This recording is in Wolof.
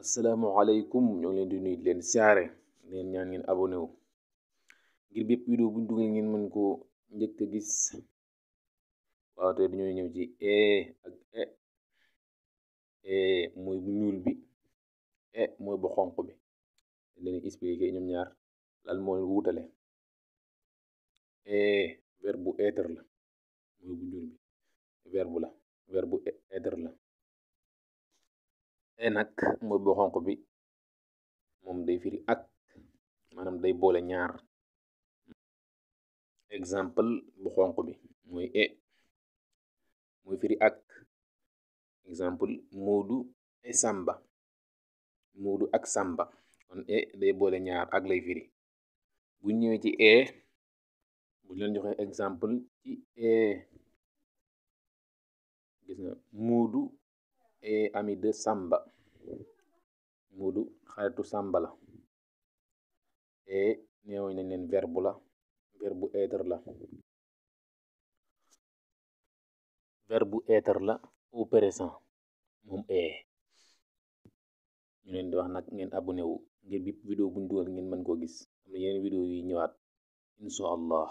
Assalamualaikum, ñoo ngi leen di nuyu di leen siyaare leen ñaan ngeen abonné wu ngir bépp vidéo buñ dugal ngeen mën ko njëkk a gis. waaw te dañoo ñëw ci ak mooy bu ñuul bi, mooy bu xonq bi. leen expliqué ñoom ñaar lan moo leen wuutale. verbe bu être la, mooy bu ñuul bi verbe bu être la. nag mooy bu xonq bi, moom day firi ak, maanaam day boole ñaar. exemple bu xonq bi mooy mooy firi ak. exemple Moodu et Samba, Moodu ak Samba, kon day boole ñaar ak lay firi. bu ñëwee ci bu leen joxe exemple ci gis nga Moodu est ami de Samba, Moodu xaritu Samba la. neewoñ nañ leen verbe la, verbe bu être la, verbe bu être la au présent moom ñu leen di wax nag ngeen abonné wu ngir bi vidéo buñ dugal ngeen mën koo gis. am na yeneen vidéo yi ñëwaat insha allah.